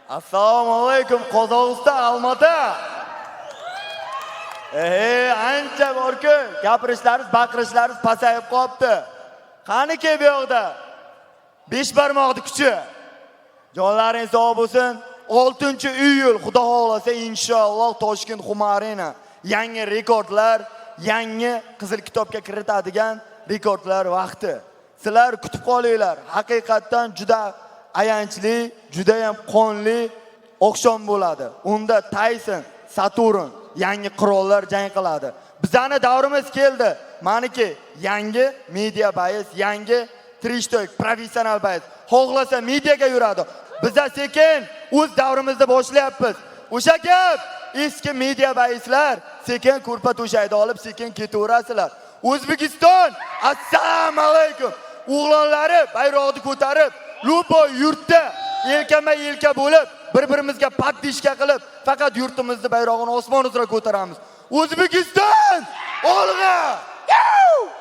Assalomu alaykum, Qozog'iston, Almaty. Ancha borku, gapirishlaringiz, baqirishlaringiz pasayib qolibdi. Qani ke bu yoqda? Besh barmoqni kuchi. Jonlaring sog' bo'lsin. 6-iyul, Xudo xohlasa, inshaalloh, Toshkent Humo Arena. Yangi rekordlar, yangi qizil kitobga kiritadigan rekordlar vaqti. Sizlar kutib qolinglar. Haqiqatdan juda ayanchli, juda ham qonli oqshom bo'ladi. Unda Tayson, Saturn, yangi qirollar jang qiladi. Bizani davrimiz keldi. Maniki yangi media боец, yangi trash talk, professional боец. Xohlasa mediaga yuradi. Biza sekin o'z davrimizni boshlayapmiz. O'sha gap, eski media боец lar sekin ko'rpa to'shakni olib, sekin ketaverasizlar. O'zbekiston, assalomu alaykum. O'g'lonlari bayroqni ko'tarib, любой yurtda yelkama yelka bo'lib, bir-birimizga поддержка qilib, faqat yurtimizni bayrog'ini osmon uzra ko'taramiz. O'zbekiston!